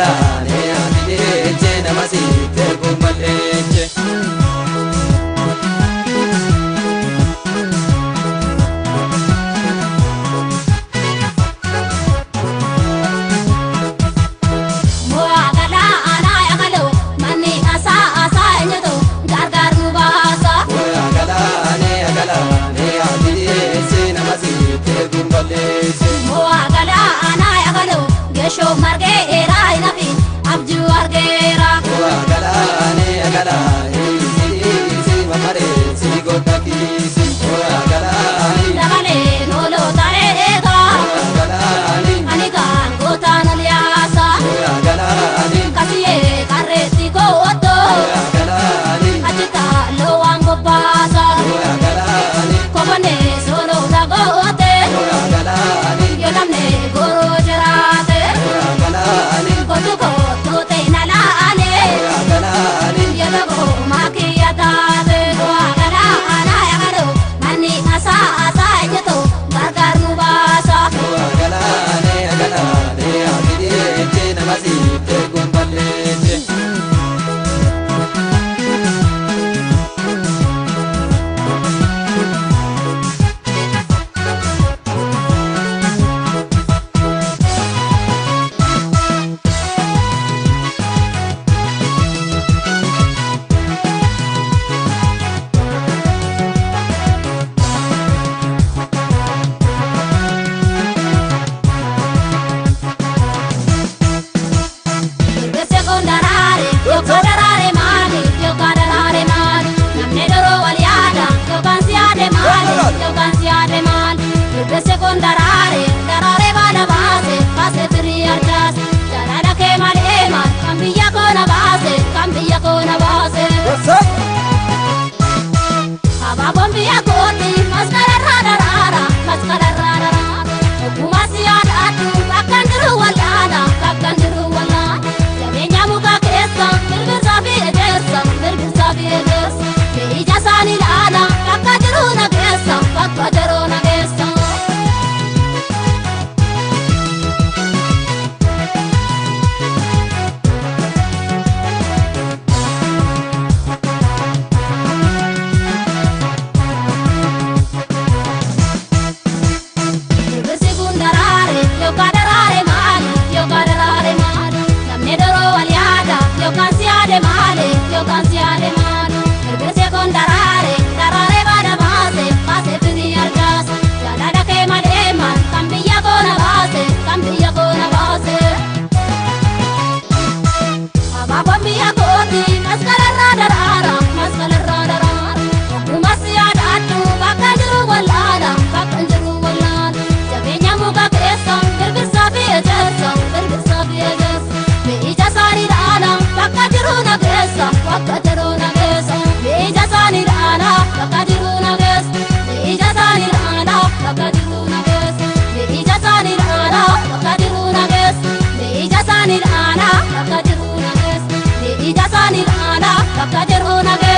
galaanee ati deeche nama sitti erguun balleeche. Gesho margeera inafi abju argeera. Galaane galaane si mamare si gotakisi. Galaane Dabale nolo tareega. Galaane Ani kan gootaan oliyaasa. Galaane Kasiyee karreetti kooto. Galaane Achita loowwan qophaasa. Galaane Kofonne soloota goote. Galaane Yoo namne goroo jiraate. Galaane Kootu kootu ta'e laale. Galaane Yoo makiya taate. Galaana yaadoo manni asaa asaa ejjeto gargaar nu baasa. Galaane galaane ati deeche nama sitti erguun balleeche. Birbirsa kun daraare yookaan daraare maali yookaan daraare maali namni doroo wal yaada yookaan si yaade maali yookaan si yaade maali. Birbirsa kun daraare daraare baala baase baase firii argaase jaalala kee malee maal kan biyya koona baase kan biyya koona baase. Abaaboon biyya kooti masqalarraa daraara masqalarraa daraara ogummaa si yaadaadhu bakka jiru wallaala bakka jiru wallaala jabeenya muka keessa birbirsaa fi ejersa birbirsaa fi ejersa ija isaanii ilaala bakka jiru na geessa bakka jiru na geessa. Birbirsi kun daraare yookaan daraare maali yookaan daraare maali namni doroo wal yaada yookaan si yaade maali yookaan si yaade maali. Birbirsi kun daraare daraare baala baase baase firii argaase jaalala kee malee maal kan biyya koona baase kan biyya koona baase. Abaaboon biyya kooti masqalarraa daraara masqalarraa daraara ogummaa si yaadaadhu bakka jiru wallaala bakka jiru wallaala jabeenya muka keessa birbirsaa fi ejersa birbirsaa fi ejersa ija isaanii ilaala bakka jiru na geessa bakka jiru na geessa ija isaanii ilaala bakka jiru na geessa ija isaanii ilaala bakka jiru na geessa ija isaanii ilaala bakka jiru na geessa ija isaanii ilaala bakka jiru na geessa ija isaanii ilaala bakka jiru na geessa.